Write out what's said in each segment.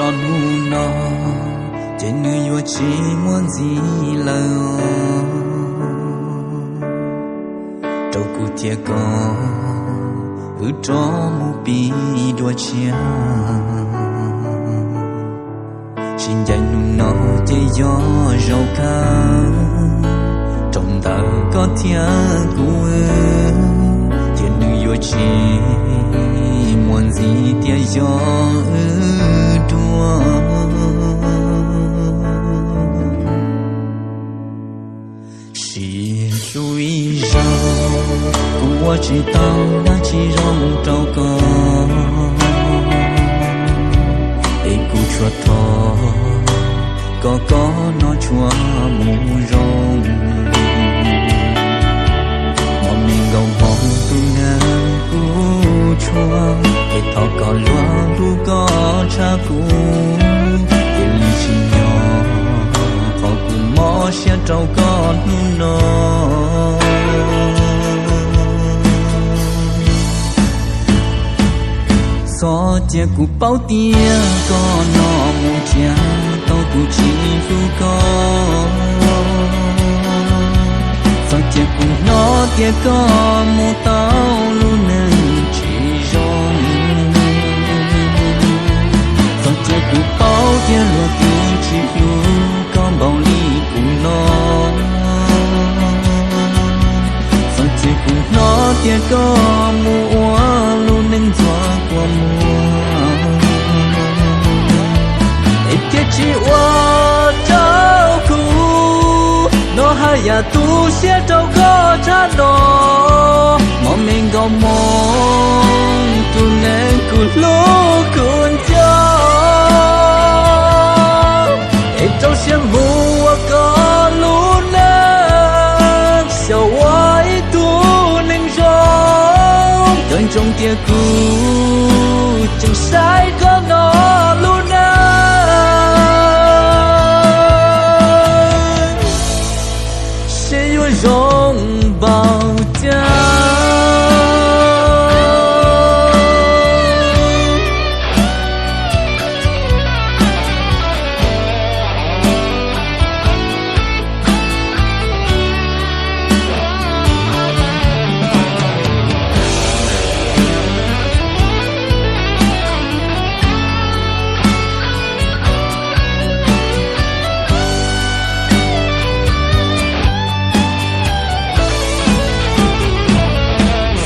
Hnub no ces nws yuav tsis muaj ntxiv lawm rau kuv thiab koj, wb rov mus pib dua tshiab. Sib ncaim hnub no ces yog zaum kawg rau ntawm koj thiab kuv, ces nws yuav tsis muaj ntxiv tias yog wb dua. Sim hlub ib zaug, kuv ua tsis tau dab tsi zoo rau koj, es kuv tsuas thov kom koj no tsuas mus zoo. Mos me nkauj hmoob tus neeg kuv tshua, es thov kom luag hlub koj tshaj kuv, cia li tsim nyog qhov kuv mob siab rau koj hnub no. Txhob cia kuv paub tias koj no mus nrhiav tau tus tsis hlub koj. Txhob cia kuv hnov tias koj mus tau lub neej tsis zoo. Txhob cia kuv paub tias luag twb tsis hlub koj npaum li kuv no. Txhob cia kuv hnov tias koj mus ua lub neej ntxuav kua muag, es thiaj tsis ua rau kuv no haj yam tu siab rau koj tshaj no. Mos me nkauj hmoob tus neeg kuv hlub kuv nco, es rau siab mus ua koj lub neej, xyaum ua ib tug neeg zoo. Nco ntsoov tias kuv tseem saib koj no lub neej seb yuav zoo npaum cas.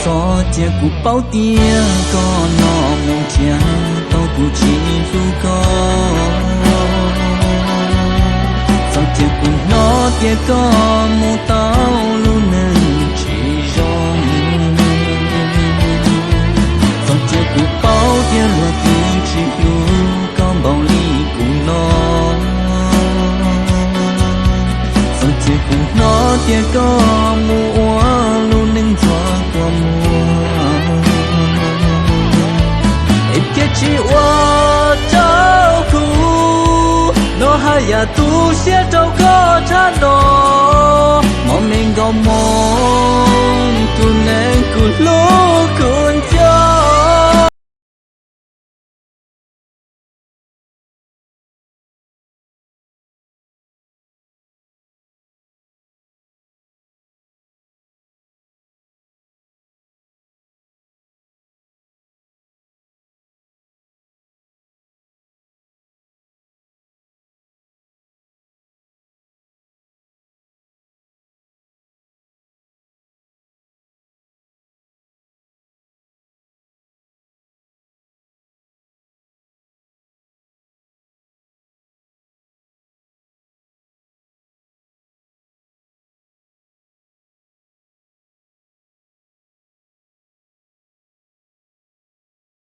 Txhob cia kuv paub tias koj no mus nrhiav tau tus tsis hlub koj. Txhob cia kuv hnov tias koj mus tau lub neej tsis zoo. Txhob cia kuv paub tias luag twb tsis hlub koj npaum li kuv no. Txhob cia kuv hnov tias koj mus ua lub neej ntxuav kua muag, es thiaj tsis ua rau kuv no haj yam tu siab rau koj tshaj no. Mos me nkauj hmoob tus neeg kuv hlub kuv